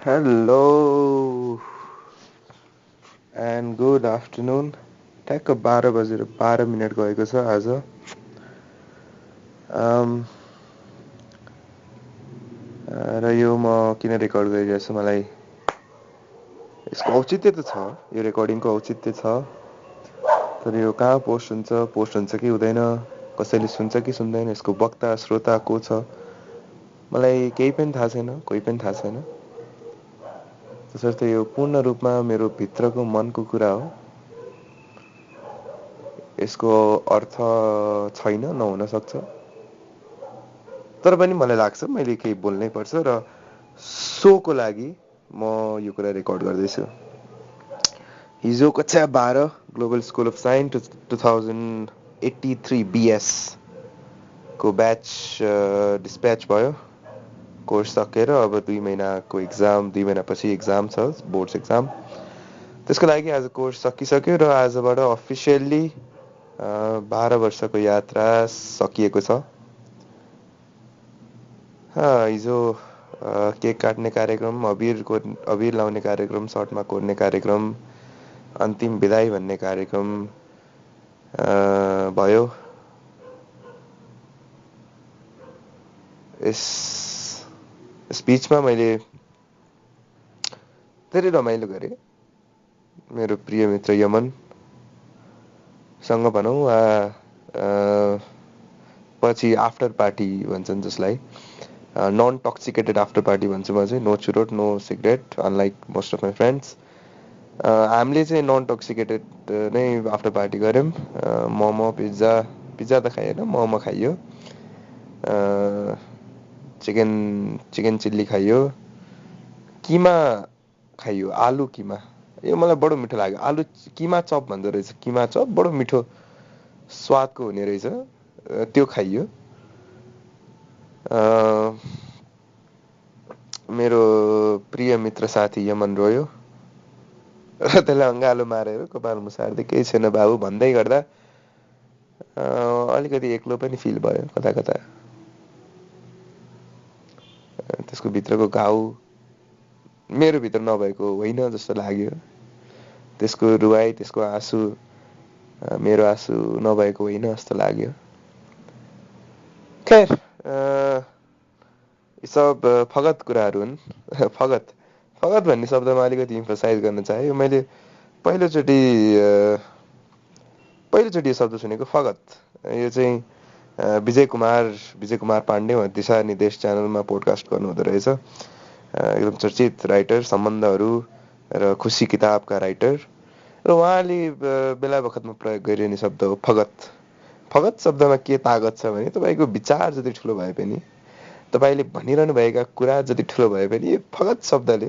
Hello and good afternoon. ठ्याक्क 12 बजेर 12 minute गएको छ आज। र यो म किन रेकर्ड गरिरहेको छु, मलाई यसको औचित्य त छ, यो रेकर्डिङको औचित्य छ, तर यो कहाँ पोस्ट हुन्छ कि हुँदैन, कसैले सुन्छ कि सुन्दैन, यसको वक्ता श्रोता को छ, मलाई केही पनि थाहा छैन, कोही पनि थाहा छैन। त्यसर्थ यो पूर्ण रूपमा मेरो भित्रको मनको कुरा हो। यसको अर्थ छैन, नहुन सक्छ, तर पनि मलाई लाग्छ मैले केही बोल्नै पर्छ र सोको लागि म यो कुरा रेकर्ड गर्दैछु। हिजो कक्षा 12 global school of science 2083 BS को ब्याच डिस्प्याच भयो। कोर्स सकेर अब 2 महिनाको एक्जाम, 2 महिनापछि एक्जाम छ, बोर्ड्स एक्जाम। त्यसको लागि आज कोर्स सकिसक्यो र आजबाट अफिसियल्ली 12 वर्षको यात्रा सकिएको छ। हिजो केक काट्ने कार्यक्रम, अबिर लाउने कार्यक्रम, सर्टमा कोर्ने कार्यक्रम, अन्तिम विदाई भन्ने कार्यक्रम भयो। यस बिचमा मैले धेरै रमाइलो गरेँ। मेरो प्रिय मित्र यमनसँग भनौँ वा पछि आफ्टर पार्टी भन्छन् जसलाई, नन टक्सिकेटेड आफ्टर पार्टी भन्छु म चाहिँ। नो चुरोट, no cigarette, unlike most of my friends. हामीले चाहिँ नन टक्सिकेटेड नै आफ्टर पार्टी गऱ्यौँ। मोमो, पिज्जा त खाइएन, मोमो खाइयो, चिकन चिल्ली खाइयो, किमा खाइयो, आलु किमा। यो मलाई बडो मिठो लाग्यो। आलु किमा चप भन्दो रहेछ, किमा चप बडो मिठो स्वादको हुने रहेछ, त्यो खाइयो। मेरो प्रिय मित्र साथी यमन रोयो र त्यसलाई अँगालो मारेर कपाल मुसार्दै केही छैन बाबु भन्दै गर्दा अलिकति एक्लो पनि फिल भयो कता कता। त्यसको भित्रको घाउ मेरो भित्र नभएको होइन जस्तो लाग्यो। त्यसको रुवाई, त्यसको आँसु मेरो आँसु नभएको होइन जस्तो लाग्यो। खैर, यी सब फगत कुराहरू हुन्। फगत भन्ने शब्दमा अलिकति इम्फसाइज गर्न चाहे। मैले पहिलोचोटि यो शब्द सुनेको फगत। यो चाहिँ विजय कुमार पाण्डे दिशा निर्देश च्यानलमा पोडकास्ट गर्नुहुँदो रहेछ। एकदम चर्चित राइटर, सम्बन्धहरू र खुसी किताबका राइटर, र उहाँले बेला बखतमा प्रयोग गरिरहने शब्द हो फगत। फगत शब्दमा के तागत छ भने तपाईँको विचार जति ठुलो भए पनि, तपाईँले भनिरहनु भएका कुरा जति ठुलो भए पनि, यो फगत शब्दले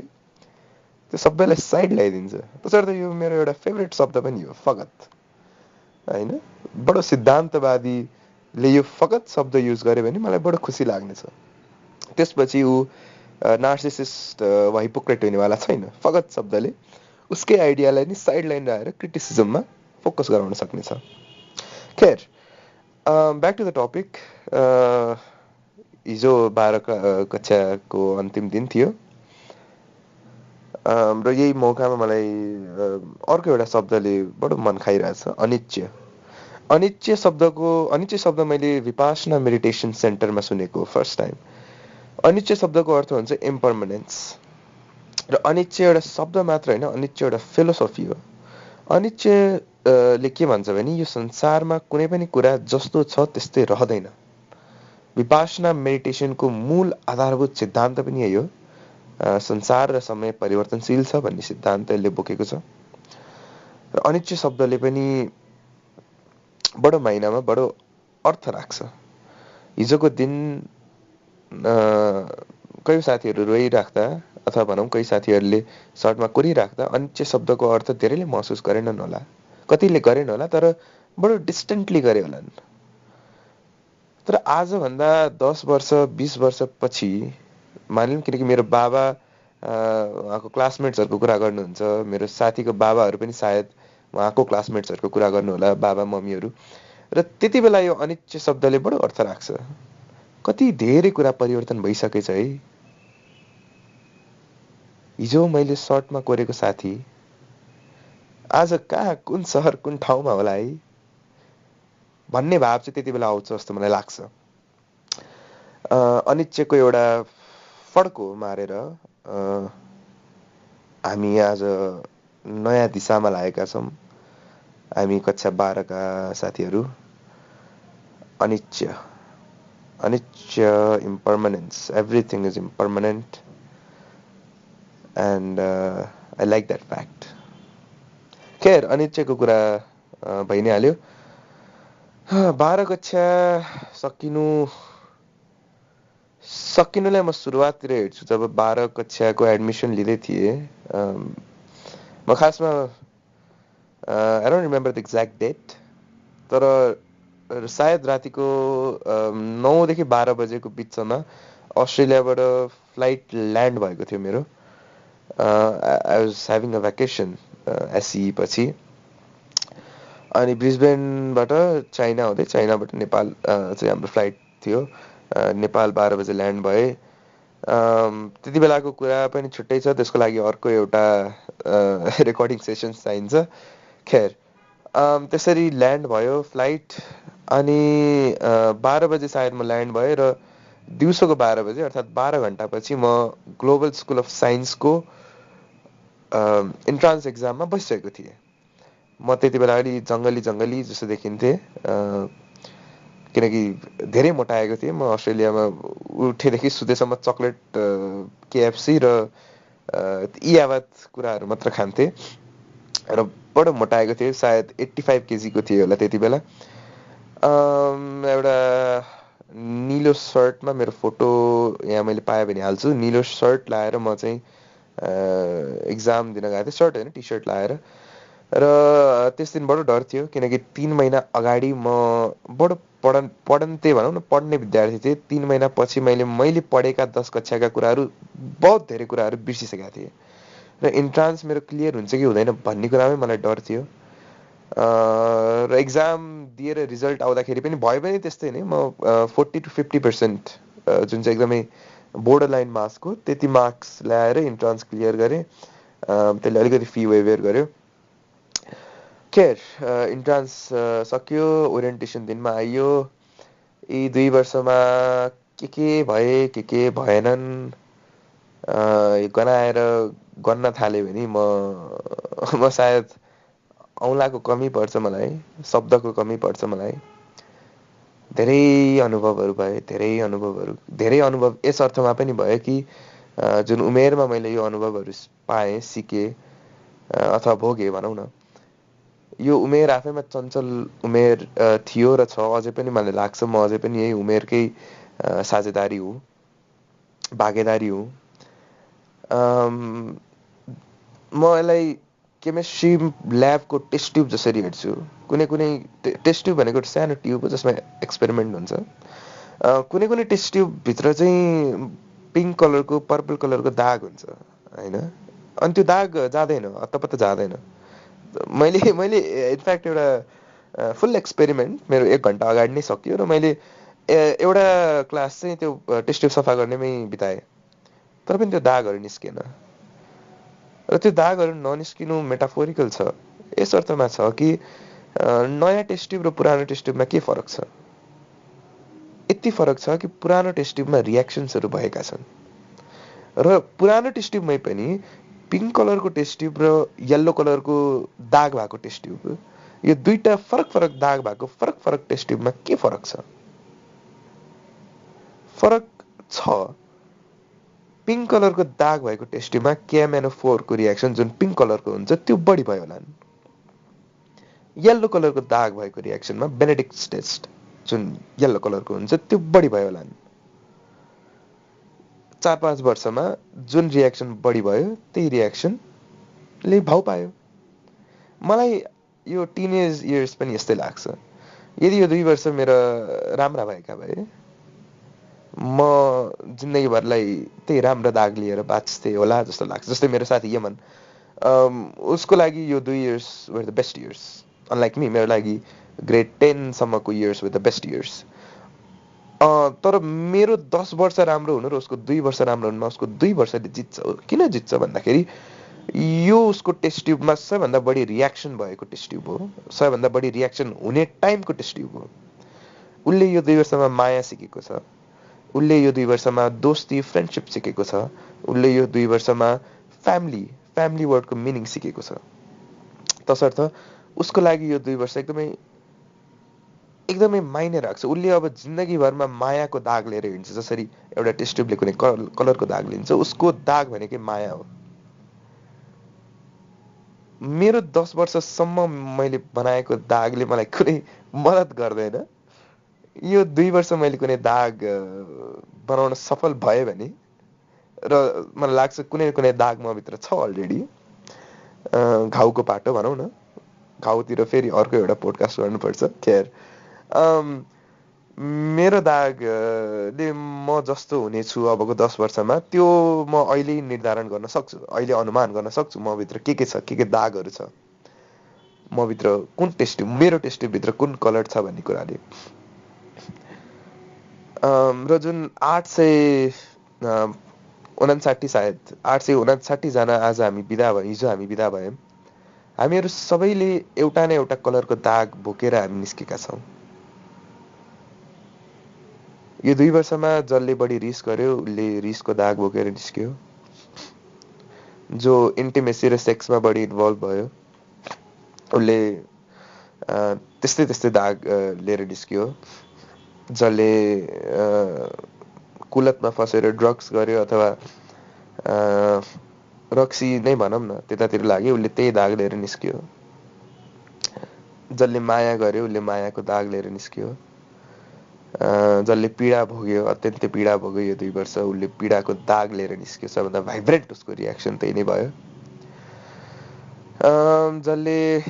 त्यो सबैलाई साइड ल्याइदिन्छ। त्यसर्थ यो मेरो एउटा फेभरेट शब्द पनि हो, फगत, होइन। बडो सिद्धान्तवादीले यो फगत शब्द युज गरे भने मलाई बडो खुसी लाग्नेछ। त्यसपछि ऊ नार्सिसिस्ट वा हिपोक्रेट हुनेवाला छैन। फगत शब्दले उसकै आइडियालाई नि साइड लाइन राखेर क्रिटिसिजममा फोकस गराउन सक्नेछ। खैर, ब्याक टु द टपिक। हिजो 12 कक्षाको अन्तिम दिन थियो र यही मौकामा मलाई अर्को एउटा शब्दले बडो मन खाइरहेछ, अनिच्य। अनिच्य शब्द मैले विपासना मेडिटेसन सेन्टरमा सुनेको फर्स्ट टाइम। अनिच्य शब्दको अर्थ हुन्छ इम्पर्मानेन्स, र अनिच्य एउटा शब्द मात्र होइन, अनिच्य एउटा फिलोसफी हो। अनिच्यले के भन्छ भने यो संसारमा कुनै पनि कुरा जस्तो छ त्यस्तै रहँदैन। विपासना मेडिटेसनको मूल आधारभूत सिद्धान्त पनि यही हो। संसार र समय परिवर्तनशील छ भन्ने सिद्धान्त यसले बोकेको छ। र अनिच्य शब्दले पनि बडो माइनामा बडो अर्थ राख्छ। हिजोको दिन कयौँ साथीहरू रोइराख्दा, अथवा भनौँ कई साथीहरूले सर्टमा कोरिराख्दा अनिच्य शब्दको अर्थ धेरैले महसुस गरेनन् होला, कतिले गरेन होला, तर बडो डिस्टेन्टली गरे होलान्। तर आजभन्दा 10 वर्ष 20 वर्ष पछि मानिलिउँ, किनकि मेरो बाबा उहाँको क्लासमेट्सहरूको कुरा गर्नुहुन्छ, मेरो साथीको बाबाहरू पनि सायद उहाँको क्लासमेट्सहरूको कुरा गर्नुहोला, बाबा मम्मीहरू, र त्यति बेला यो अनिच्य शब्दले बडो अर्थ राख्छ। कति धेरै कुरा परिवर्तन भइसकेछ है। हिजो मैले सर्टमा कोरेको साथी आज कहाँ कुन सहर कुन ठाउँमा होला है भन्ने भाव चाहिँ त्यति बेला आउँछ जस्तो मलाई लाग्छ। अनिच्छको एउटा फड्को मारेर हामी आज नयाँ दिशामा लागेका छौँ। हामी कक्षा 12 का साथीहरू। अनिच्य impermanence, everything is impermanent and I like that fact. खैर अनिच्छको कुरा भइ नै हाल्यो। 12 कक्षा सकिनुलाई म सुरुवाततिर हेर्छु जब 12 कक्षाको एडमिसन लिँदै थिएँ। म खासमा I don't remember the exact date, तर सायद रातिको 9 देखि 12 बजेको बिचमा अस्ट्रेलियाबाट फ्लाइट ल्यान्ड भएको थियो मेरो। I was having a vacation एसई पछि। अनि ब्रिस्बेनबाट चाइना हुँदै चाइनाबाट नेपाल चाहिँ हाम्रो फ्लाइट थियो। नेपाल 12 बजे ल्यान्ड भए। त्यति बेलाको कुरा पनि छुट्टै छ, त्यसको लागि अर्को एउटा रेकर्डिङ सेसन चाहिन्छ। खैर त्यसरी ल्यान्ड भयो फ्लाइट अनि 12 बजे सायद म ल्यान्ड भएँ र दिउँसोको 12 बजे अर्थात् 12 घन्टापछि म ग्लोबल स्कुल अफ साइन्सको इन्ट्रान्स एक्जाममा बसिसकेको थिएँ। म त्यति बेला अलि जङ्गली जस्तो देखिन्थेँ, किनकि धेरै मोटाएको थिएँ। म अस्ट्रेलियामा उठेदेखि सुतेसम्म चक्लेट, केएफसी र यी यावत कुराहरू मात्र खान्थेँ र बडो मोटाएको थिएँ। सायद 85 केजीको थिएँ होला त्यति बेला। एउटा निलो सर्टमा मेरो फोटो यहाँ मैले पाएँ भने हाल्छु। निलो सर्ट लाएर म चाहिँ एक्जाम दिन गएको थिएँ। सर्ट होइन, टी सर्ट लाएर। र त्यस दिन बडो डर थियो किनकि 3 महिना अगाडि म बडो पढन्ते भनौँ न, पढ्ने विद्यार्थी थिएँ। 3 महिना पछि मैले पढेका 10 कक्षाका कुराहरू, बहुत धेरै कुराहरू बिर्सिसकेका थिएँ र इन्ट्रान्स मेरो क्लियर हुन्छ कि हुँदैन भन्ने कुरामै मलाई डर थियो। र एक्जाम दिएर रिजल्ट आउँदाखेरि पनि भयो पनि त्यस्तै नै। म 40 to 50% जुन चाहिँ एकदमै बोर्डर लाइन मार्क्सको त्यति मार्क्स ल्याएर इन्ट्रान्स क्लियर गरेँ। त्यसले अलिकति फी वेभर गर्यो। खैर इन्ट्रान्स सक्यो, ओरिएन्टेसन दिनमा आइयो। यी 2 वर्षमा के भए के भएनन् गनाएर गन्न थाल्यो भने म सायद औँलाको कमी पर्छ मलाई, शब्दको कमी पर्छ मलाई। धेरै अनुभवहरू भए, धेरै अनुभव यस अर्थमा पनि भयो कि जुन उमेरमा मैले यो अनुभवहरू पाएँ, सिकेँ अथवा भोगेँ भनौँ न, यो उमेर आफैमा चञ्चल उमेर थियो र छ। अझै पनि मलाई लाग्छ म अझै पनि यही उमेरकै साझेदारी हुँ, भागेदारी हुँ। म यसलाई केमिस्ट्री ल्याबको टेस्ट ट्युब जसरी हेर्छु। कुनै टेस्ट ट्युब भनेको सानो ट्युब हो जसमा एक्सपेरिमेन्ट हुन्छ। कुनै टेस्ट ट्युबभित्र चाहिँ पिङ्क कलरको, पर्पल कलरको दाग हुन्छ होइन। अनि त्यो दाग जाँदैन, हत्तपत्त जाँदैन। मैले इनफ्याक्ट एउटा फुल एक्सपेरिमेन्ट मेरो 1 घन्टा अगाडि नै सकियो र मैले एउटा क्लास चाहिँ त्यो टेस्ट ट्युब सफा गर्नेमै बिताएँ। तर पनि त्यो दागहरू निस्केन। र त्यो दागहरू ननिस्किनु मेटाफोरिकल छ। यस अर्थमा छ कि नयाँ टेस्ट ट्युब र पुरानो टेस्ट ट्युबमा के फरक छ? यति फरक छ कि पुरानो टेस्ट ट्युबमा रियाक्सन्सहरू भएका छन् र पुरानो टेस्ट ट्युबमै पनि पिङ्क कलरको टेस्ट ट्युब र येल्लो कलरको दाग भएको टेस्ट ट्युब, यो दुईटा फरक दाग भएको फरक टेस्ट ट्युबमा के फरक छ? फरक छ। पिङ्क कलरको दाग भएको टेस्ट ट्युबमा KMnO4 को रियाक्सन जुन पिङ्क कलरको हुन्छ त्यो बढी भयो होला। येल्लो कलरको दाग भएको रियाक्सनमा बेनेडिक्ट्स टेस्ट जुन येल्लो कलरको हुन्छ त्यो बढी भयो होला। 4-5 वर्षमा जुन रियाक्सन बढी भयो त्यही रियाक्सनले भाउ पायो। मलाई यो टिनेज इयर्स पनि यस्तै लाग्छ। यदि यो 2 वर्ष मेरा राम्रा भएका भए म जिन्दगीभरलाई त्यही राम्रो दाग लिएर बाँच्थेँ होला जस्तो लाग्छ। जस्तै मेरो साथी यमन, उसको लागि यो 2 years were the best years. Unlike me, मेरो लागि ग्रेड 10 सम्मको years were the best years. तर मेरो 10 वर्ष राम्रो हुनु र उसको 2 वर्ष राम्रो हुनुमा उसको 2 वर्षले जित्छ। किन जित्छ भन्दाखेरि यो उसको टेस्ट ट्युबमा सबैभन्दा बढी रियाक्सन भएको टेस्ट ट्युब हो। सबैभन्दा बढी रियाक्सन हुने टाइमको टेस्ट ट्युब हो। उसले यो 2 वर्षमा माया सिकेको छ। उसले यो 2 वर्षमा दोस्ती फ्रेन्डसिप सिकेको छ। उसले यो 2 वर्षमा फ्यामिली वर्डको मिनिङ सिकेको छ। तसर्थ उसको लागि यो 2 वर्ष एकदमै एकदमै मायने राख्छ। उसले अब जिन्दगीभरमा मायाको दाग लिएर हिँड्छ। जसरी एउटा टेस्ट ट्युबले कुनै कलरको दाग लिन्छ, उसको दाग भनेकै माया हो। मेरो 10 वर्षसम्म मैले बनाएको दागले मलाई कुनै मद्दत गर्दैन। यो 2 वर्ष मैले कुनै दाग बनाउन सफल भएँ भने र मलाई लाग्छ कुनै कुनै दाग मभित्र छ अलरेडी, घाउको पाटो भनौँ न। घाउतिर फेरि अर्को एउटा पोडकास्ट गर्नुपर्छ। खैर, मेरो दागले म जस्तो हुनेछु अबको 10 वर्षमा त्यो म अहिले निर्धारण गर्न सक्छु। अहिले अनुमान गर्न सक्छु मभित्र के छ, के दागहरू छ। मभित्र कुन टेस्ट ट्युब, मेरो टेस्ट ट्युबभित्र कुन कलर छ भन्ने कुराले। र जुन 859 सायद 859 जना आज हामी बिदा भयौँ, हिजो हामी बिदा भयौँ। हामीहरू सबैले एउटा न एउटा कलरको दाग बोकेर हामी निस्केका छौँ। यो 2 वर्षमा जसले बढी रिस गर्यो उसले रिसको दाग बोकेर निस्क्यो। जो इन्टिमेसी र सेक्समा बढी इन्भल्भ भयो उसले त्यस्तै त्यस्तै दाग लिएर निस्क्यो। जसले कुलतमा फसेर ड्रग्स गर्यो अथवा रक्सी नै भनौँ न त्यतातिर लाग्यो, उसले त्यही दाग लिएर निस्क्यो। जसले माया गर्यो उसले मायाको दाग लिएर निस्क्यो। जसले पीडा भोग्यो, अत्यन्तै पीडा भोग्यो यो 2 वर्ष, उसले पीडाको दाग लिएर निस्क्यो। सबभन्दा भाइब्रेन्ट उसको रियाक्सन त्यही नै भयो। जसले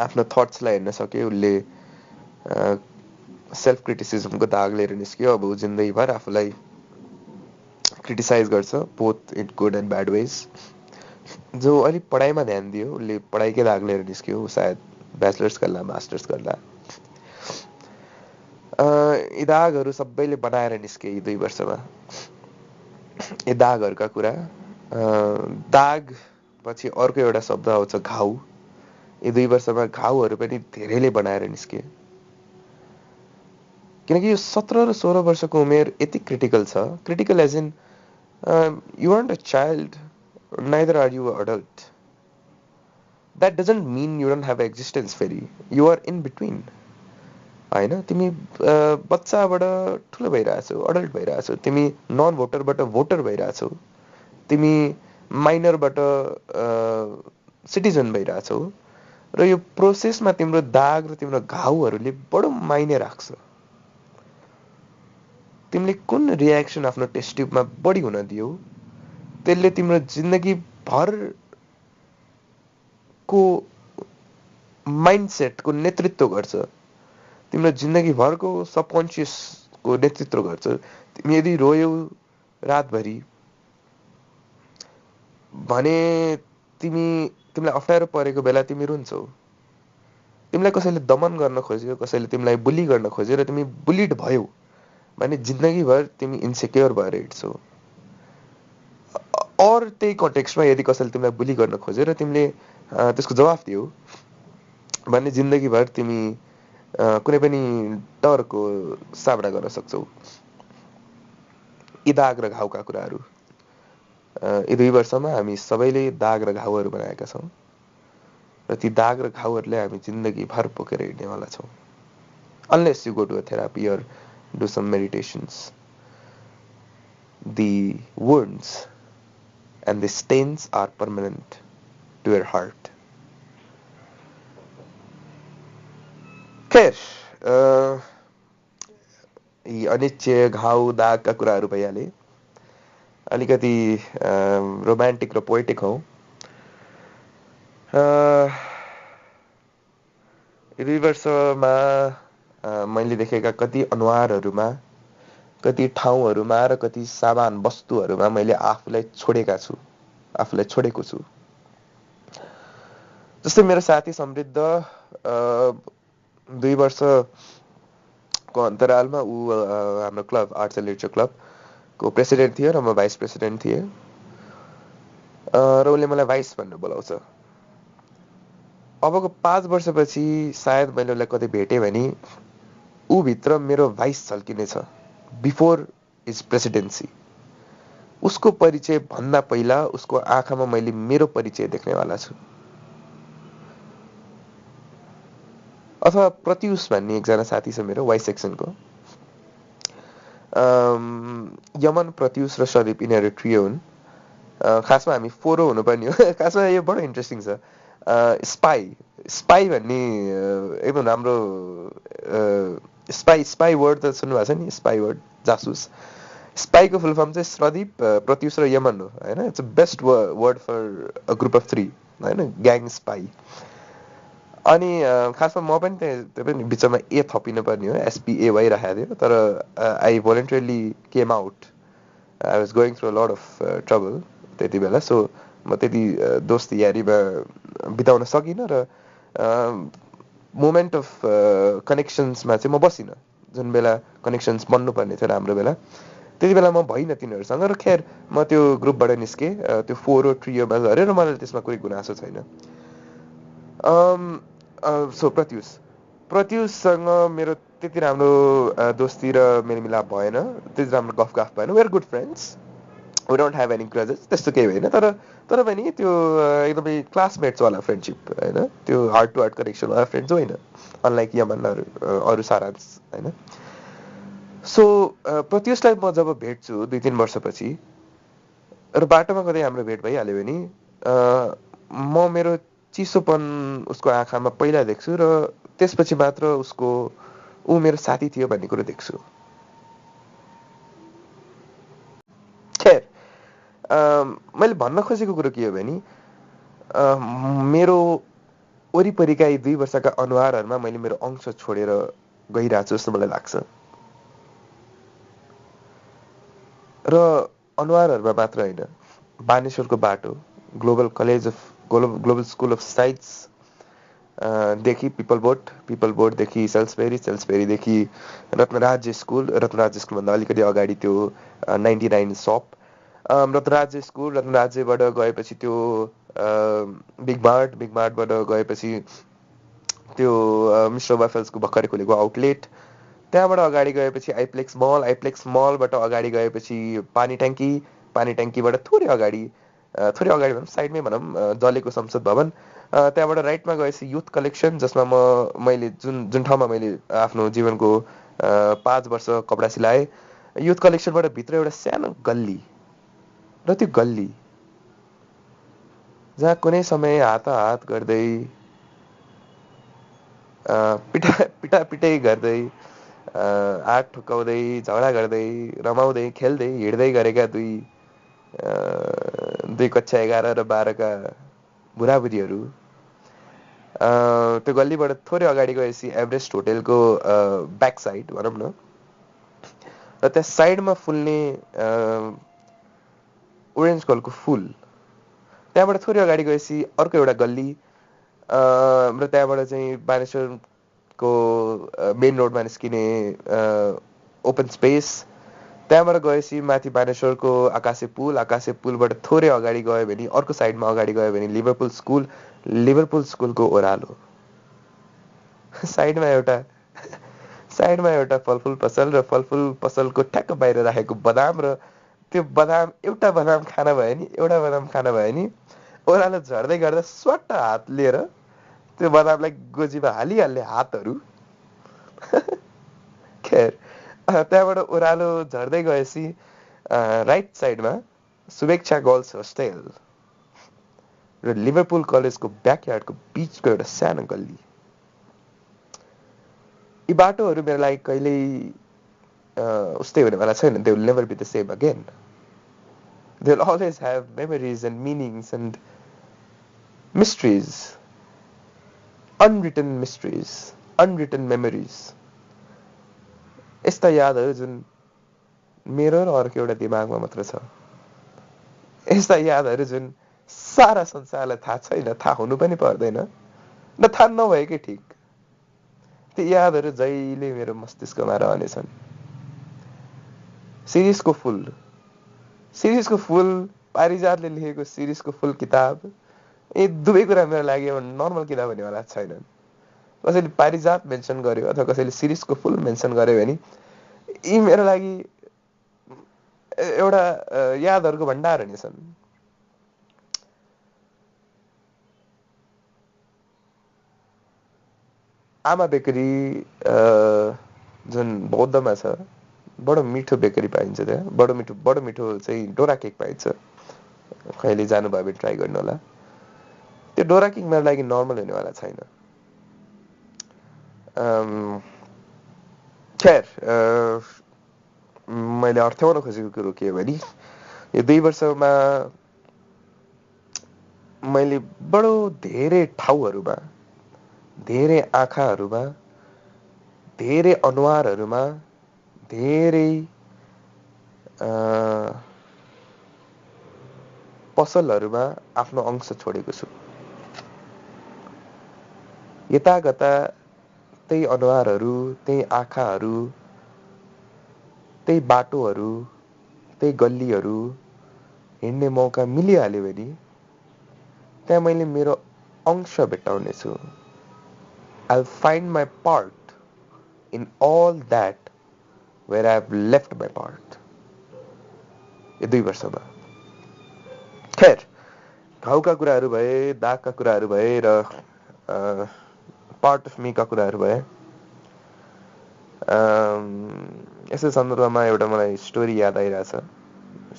आफ्नो थट्सलाई हेर्न सक्यो उसले सेल्फ क्रिटिसिजमको दाग लिएर निस्क्यो। अब ऊ जिन्दगीभर आफूलाई क्रिटिसाइज गर्छ, both in good and bad ways. जो अलिक पढाइमा ध्यान दियो उसले पढाइकै दाग लिएर निस्क्यो। सायद ब्याचलर्स गर्ला, मास्टर्स गर्ला। यी दागहरू सबैले बनाएर निस्के यी 2 वर्षमा। यी दागहरूका कुरा, दाग पछि अर्को एउटा शब्द आउँछ घाउ। यी 2 वर्षमा घाउहरू पनि धेरैले बनाएर निस्के। किनकि यो 17 र 16 वर्षको उमेर यति क्रिटिकल छ। Critical age in you are not a child, neither are you an adult. That doesn't mean you don't have existence फेरि। You are in between. होइन, तिमी बच्चाबाट ठुलो भइरहेछौ, अडल्ट भइरहेछौ। तिमी नन भोटरबाट भोटर भइरहेछौ। तिमी माइनरबाट सिटिजन भइरहेछौ। र यो प्रोसेसमा तिम्रो दाग र तिम्रो घाउहरूले बडो मायने राख्छ। तिमीले कुन रियाक्सन आफ्नो टेस्ट ट्युबमा बढी हुन दियौ त्यसले तिम्रो जिन्दगी भरको माइन्डसेटको नेतृत्व गर्छ। तिम्रो जिन्दगी भरको सबकन्सियसको नेतृत्व गर्छ। तिमी यदि रोयौ रातभरि भने तिमीलाई अप्ठ्यारो परेको बेला तिमी रुन्छौ। तिमीलाई कसैले दमन गर्न खोज्यो, कसैले तिमीलाई बुली गर्न खोज्यो र तिमी बुलिड भयौ भने जिन्दगीभर तिमी इन्सेक्योर भएर हिँड्छौ। और त्यही कन्टेक्स्टमा यदि कसैले तिमीलाई बुली गर्न खोज्यो र तिमीले त्यसको जवाफ दियौ भने जिन्दगीभर तिमी कुनै पनि डरको सामना गर्न सक्छौ। यी दाग र घाउका कुराहरू यी 2 वर्षमा हामी सबैले दाग र घाउहरू बनाएका छौँ र ती दाग र घाउहरूले हामी जिन्दगीभर बोकेर हिँड्नेवाला छौँ। Unless you go to a therapy or do some meditations, the wounds and the stains are permanent to your heart. खैर, यी अनिच्छे घाउ दागका कुराहरू भइहाले। अलिकति रोमान्टिक र पोएटिक हौ। यी 2 वर्षमा मैले देखेका कति अनुहारहरूमा, कति ठाउँहरूमा र कति सामान वस्तुहरूमा मैले आफूलाई छोडेको छु। जस्तै मेरो साथी समृद्ध 2 वर्ष को अन्तरालमा ऊ हाम्रो क्लब आर्ट्स एन्ड लिटरेचर क्लबको प्रेसिडेन्ट थियो र म भाइस प्रेसिडेन्ट थिएँ र उसले मलाई भाइस भनेर बोलाउँछ। अबको 5 वर्षपछि सायद मैले उसलाई कतै भेटेँ भने ऊ भित्र मेरो भाइस झल्किनेछ बिफोर हिज प्रेसिडेन्सी। उसको परिचय भन्दा पहिला उसको आँखामा मैले मेरो परिचय देख्नेवाला छु। अथवा प्रत्युष भन्ने एकजना साथी छ मेरो वाइ सेक्सनको। यमन, प्रत्युष र सदीप यिनीहरू ट्रियो हुन्। खासमा हामी फोरो हुनुपर्ने हो। खासमा यो बडो इन्ट्रेस्टिङ छ। स्पाई भन्ने एकदम राम्रो स्पाई वर्ड त सुन्नुभएको छ नि, स्पाई वर्ड जासुस। स्पाईको फुल फर्म चाहिँ प्रदीप, प्रत्युष र यमन हो होइन। It's a best word for a group of 3 होइन, ग्याङ स्पाई। अनि खासमा म पनि त्यो पनि बिचमा ए थपिनु पर्ने हो, एसपिएवाई राखेको थियो, तर I voluntarily came out. I was going through a lot of trouble त्यति बेला, सो म त्यति दोस्ती यारीमा बिताउन सकिनँ र मोमेन्ट अफ कनेक्सन्समा चाहिँ म बसिनँ। जुन बेला कनेक्सन्स बन्नुपर्ने थियो राम्रो बेला, त्यति बेला म भइनँ तिनीहरूसँग। र खैर म त्यो ग्रुपबाट निस्केँ, त्यो फोरो ट्रियोमा झरेँ र मलाई त्यसमा कुनै गुनासो छैन। सो प्रत्युषसँग मेरो त्यति राम्रो दोस्ती र मेलमिलाप भएन, त्यति राम्रो गफ भएन। We are good friends, we don't have any grudges, त्यस्तो केही होइन। तर पनि त्यो एकदमै क्लासमेट्सवाला फ्रेन्डसिप होइन, त्यो हार्ट टु हार्ट कनेक्सनवाला फ्रेन्ड्स होइन, अनलाइक यमनहरू अरू सारांश होइन। सो प्रत्युषलाई म जब भेट्छु 2-3 वर्षपछि र बाटोमा कतै हाम्रो भेट भइहाल्यो भने म मेरो चिसोपन उसको आँखामा पहिला देख्छु र त्यसपछि मात्र ऊ मेरो साथी थियो भन्ने कुरो देख्छु। खैर मैले भन्न खोजेको कुरो के हो भने मेरो वरिपरिका यी 2 वर्षका अनुहारहरूमा मैले मेरो अंश छोडेर गइरहेको छु जस्तो मलाई लाग्छ। र अनुहारहरूमा मात्र होइन, बानेश्वरको बाटो, ग्लोबल स्कुल अफ साइन्स देखि पिपल बोर्डदेखि सेल्सबेरीदेखि रत्नराज्य स्कुलभन्दा अलिकति अगाडि त्यो 99 सप, रत्नराज्यबाट गएपछि त्यो बिग मार्टबाट गएपछि त्यो मिस्टर वाफल्सको भर्खरै खोलेको आउटलेट, त्यहाँबाट अगाडि गएपछि आइप्लेक्स मलबाट अगाडि गएपछि पानी ट्याङ्कीबाट थोरै अगाडि भनौँ, साइडमै भनौँ, जलेको संसद भवन, त्यहाँबाट राइटमा गएपछि युथ कलेक्सन, जसमा मैले जुन ठाउँमा मैले आफ्नो जीवनको 5 वर्ष कपडा सिलाएँ। युथ कलेक्सनबाट भित्र एउटा सानो गल्ली, र त्यो गल्ली जहाँ कुनै समय हात गर्दै पिटापिटै गर्दै हात ठुकाउँदै झगडा गर्दै रमाउँदै खेल्दै हिँड्दै गरेका दुई कक्षा 11 र 12 का बुढाबुढीहरू त्यो गल्लीबाट थोरै अगाडि गएपछि एभरेस्ट होटेलको ब्याक साइड भनौँ न, र त्यहाँ साइडमा फुल्ने ओरेन्ज कलरको फुल, त्यहाँबाट थोरै अगाडि गएपछि अर्को एउटा गल्ली, र त्यहाँबाट चाहिँ बानेश्वरको मेन रोडमा निस्किने ओपन स्पेस, त्यहाँबाट गएपछि माथि बानेश्वरको आकाशे पुलबाट थोरै अगाडि गयो भने अर्को साइडमा अगाडि गयो भने लिभरपुल स्कुलको ओह्रालो, साइडमा एउटा फलफुल पसल र फलफुल पसलको ठ्याक्क बाहिर राखेको बदाम, र त्यो बदाम एउटा बदाम खान भयो नि ओह्रालो झर्दै गर्दा स्वाट्ट हात लिएर त्यो बदामलाई गोजीमा हालिहाल्ने हातहरू। खैर त्यहाँबाट ओह्रालो झर्दै गएपछि राइट साइडमा शुभेच्छा गर्ल्स होस्टेल र लिभरपुल कलेजको ब्याकयार्डको बिचको एउटा सानो गल्ली। यी बाटोहरू मेरो लागि कहिल्यै उस्तै हुनेवाला छैन। They will never be the same again. They will always have memories and meanings and mysteries, unwritten memories. यस्ता यादहरू जुन मेरो र अर्को एउटा दिमागमा मात्र छ, यस्ता यादहरू जुन सारा संसारलाई थाहा छैन, थाहा हुनु पनि पर्दैन, न थाहा नभएकै ठिक। ती यादहरू जहिले मेरो मस्तिष्कमा रहनेछन्। शिरीषको फूल, शिरीषको फूल, पारिजातले लेखेको शिरीषको फूल किताब, यी दुवै कुरा मेरो लागि अब नर्मल किताब हुनेवाला छैनन्। कसैले पारिजात मेन्सन गर्यो अथवा कसैले शिरीषको फूल मेन्सन गर्यो भने यी मेरो लागि एउटा यादहरूको भण्डार हुनेछन्। आमा बेकरी जुन बौद्धमा छ, बडो मिठो बेकरी पाइन्छ त्यहाँ। बडो मिठो चाहिँ डोरा केक पाइन्छ। कहिले जानुभयो भने ट्राई गर्नु होला। त्यो डोरा केक मेरो लागि नर्मल हुनेवाला छैन। खैर, मैले अर्थ्याउन खोजेको कुरो के हो भने यो 2 वर्षमा मैले बडो धेरै ठाउँहरूमा, धेरै आँखाहरूमा, धेरै अनुहारहरूमा, धेरै पसलहरूमा आफ्नो अंश छोडेको छु। यतागता त्यही अनुहारहरू, त्यही आँखाहरू, त्यही बाटोहरू, त्यही गल्लीहरू हिँड्ने मौका मिलिहाल्यो भने त्यहाँ मैले मेरो अंश भेट्टाउने छु। I'll find my part in all that where I've left my part. यो 2 वर्षमा। खैर, घाउका कुराहरू भए, दागका कुराहरू भए र पार्ट अफ मी का कुराहरू भए। यसै सन्दर्भमा एउटा मलाई स्टोरी याद आइरहेछ।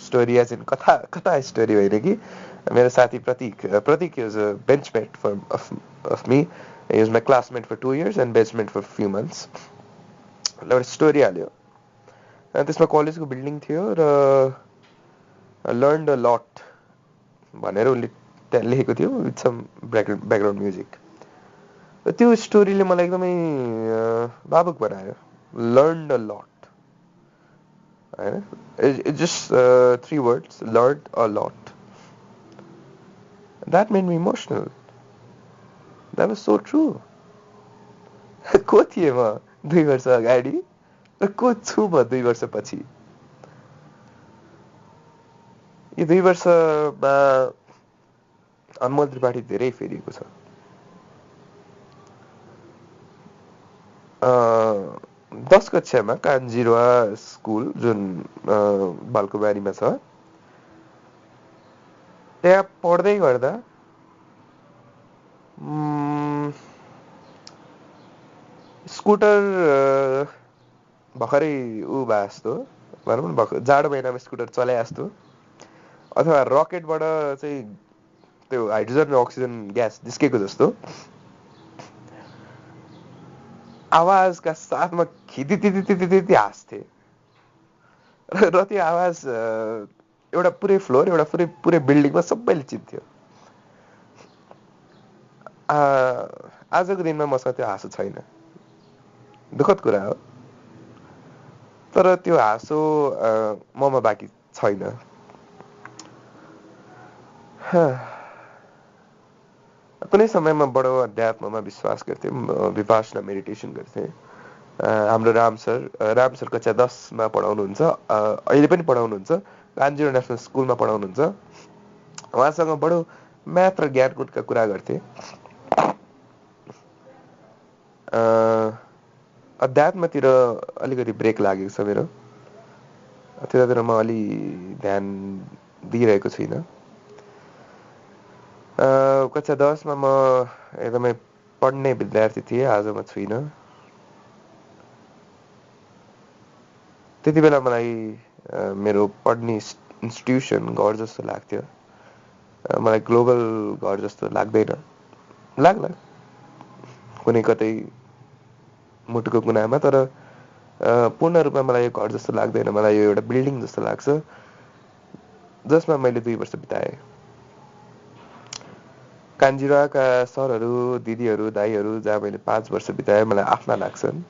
स्टोरी एज इन कथा स्टोरी होइन कि मेरो साथी Prateek is a benchmate of me. He was my classmate for 2 years and बेन्चमेट for few months. एउटा स्टोरी हाल्यो। त्यसमा कलेजको बिल्डिङ थियो र learned a lot भनेर उसले त्यहाँ लेखेको थियो विथ सम ब्याकग्राउन्ड म्युजिक। त्यो स्टोरीले मलाई एकदमै भावुक बनायो। learned a lot, होइन? It's just 3 words, learned a lot. That made me emotional. That was so true. को थिएँ म 2 वर्ष अगाडि र को छु म 2 वर्षपछि? यो 2 वर्षमा अनमोल त्रिपाठी धेरै फेरिएको छ। 10 कक्षामा कान्जिरवा स्कुल जुन बालकुमारीमा छ, त्यहाँ पढ्दै गर्दा स्कुटर भर्खरै ऊ भए जस्तो, भनौँ न जाडो महिनामा स्कुटर चलाए जस्तो, अथवा रकेटबाट चाहिँ त्यो हाइड्रोजन र अक्सिजन ग्यास निस्केको जस्तो आवाजका साथमा खिदिदिदिदिदिदिदि हाँस्थे। र त्यो आवाज एउटा पुरै फ्लोर, एउटा पुरै बिल्डिङमा सबैले चिन्थ्यो। आजको दिनमा मसँग त्यो हाँसो छैन। दुःखद कुरा हो, तर त्यो हाँसो ममा बाँकी छैन। कुनै समयमा बडो अध्यात्ममा विश्वास गर्थेँ, विपासना मेडिटेसन गर्थेँ। हाम्रो राम सर कक्षा 10 मा पढाउनुहुन्छ, अहिले पनि पढाउनुहुन्छ, कान्जिरो नेसनल स्कुलमा पढाउनुहुन्छ। उहाँसँग बडो म्याथ र ज्ञानकुटका कुरा गर्थेँ। अध्यात्मतिर अलिकति ब्रेक लागेको छ मेरो, त्यतातिर म अलि ध्यान दिइरहेको छुइनँ। कक्षा 10 मा म एकदमै पढ्ने विद्यार्थी थिएँ, आज म छुइनँ। त्यति बेला मलाई मेरो पढ्ने इन्स्टिट्युसन घर जस्तो लाग्थ्यो। मलाई ग्लोबल घर जस्तो लाग्दैन। लाग्ला कुनै कतै मुटुको कुनामा, तर पूर्ण रूपमा मलाई यो घर जस्तो लाग्दैन। मलाई यो एउटा बिल्डिङ जस्तो लाग्छ जसमा मैले 2 वर्ष बिताएँ। कान्जिराका सरहरू, दिदीहरू, दाइहरू जहाँ मैले 5 वर्ष बिताएँ मलाई आफ्ना लाग्छन्।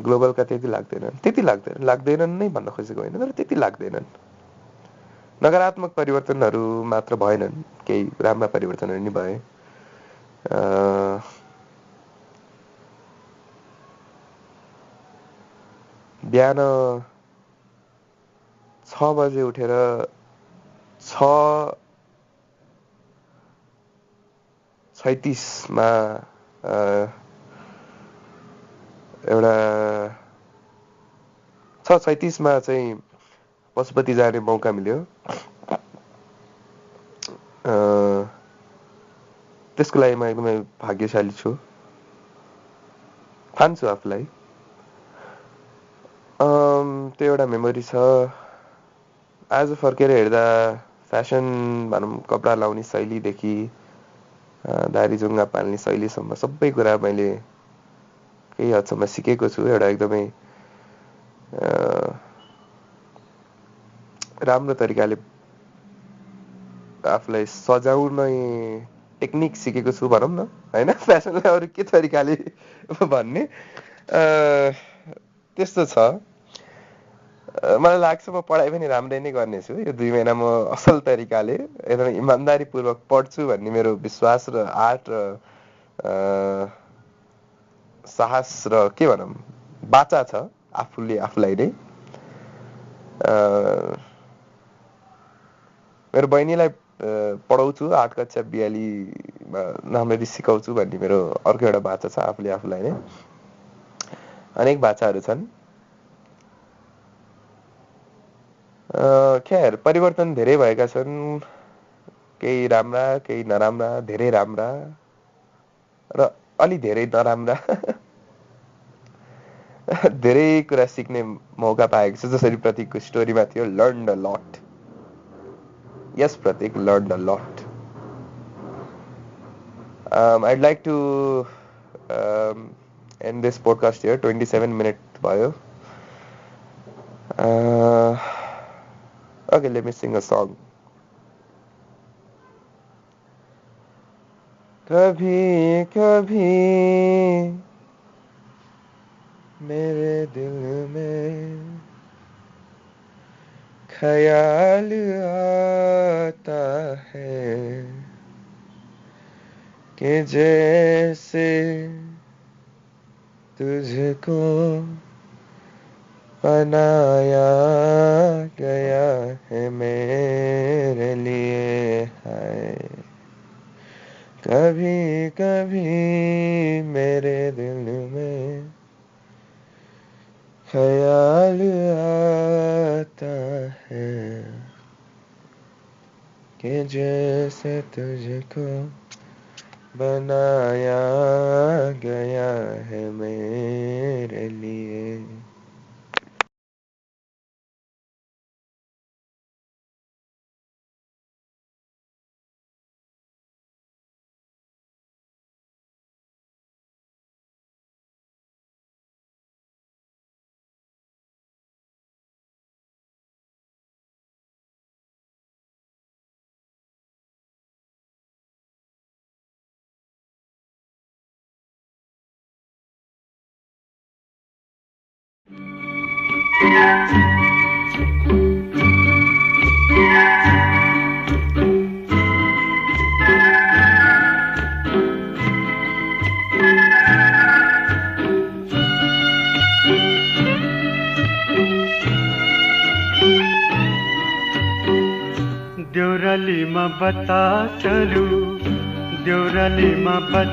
ग्लोबलका त्यति लाग्दैनन् नै भन्न खोजेको होइन, तर त्यति लाग्दैनन्। नकारात्मक परिवर्तनहरू मात्र भएनन्, केही राम्रा परिवर्तनहरू नि भए। बिहान 6 बजे उठेर 6:36 मा एउटा 6:36 मा चाहिँ पशुपति जाने मौका मिल्यो। त्यसको लागि म एकदमै भाग्यशाली छु, ठान्छु आफूलाई। त्यो एउटा मेमोरी छ। आज फर्केर हेर्दा फ्यासन भनौँ, कपडा लाउने शैलीदेखि दारी जुङ्गा पाल्ने शैलीसम्म सबै कुरा मैले केही हदसम्म सिकेको छु। एउटा एकदमै राम्रो तरिकाले आफूलाई सजाउने टेक्निक सिकेको छु भनौँ न, होइन? फ्यासनलाई अरू के तरिकाले भन्ने त्यस्तो छ। मलाई लाग्छ म पढाइ पनि राम्रै नै गर्नेछु। यो 2 महिना म असल तरिकाले एकदमै इमान्दारीपूर्वक पढ्छु भन्ने मेरो विश्वास र आँट र साहस र के भनौँ बाचा छ आफूले आफूलाई नै। मेरो बहिनीलाई पढाउँछु 8 कक्षा बिहालीमा राम्ररी सिकाउँछु भन्ने मेरो अर्को एउटा बाचा छ आफूले आफूलाई नै। अनेक बाचाहरू छन्। खैर परिवर्तन धेरै भएका छन्, केही राम्रा केही नराम्रा, धेरै राम्रा र अलि धेरै नराम्रा। धेरै कुरा सिक्ने मौका पाएको छु, जसरी प्रतीकको स्टोरीमा थियो, learn a lot. Yes Prateek, learn a lot. I'd like to end this podcast here. 27 minutes भयो. Okay, let me sing a song. कभी कभी मेरे दिल में ख्याल आता है कि जैसे तुझको बनाया गया है मेरे लिए है। कभी कभी मेरे दिल में ख्याल आता है कि जैसे तुझको बनाया गया है मेरे लिए। देउरालीमा बता चलु, देउरालीमा बता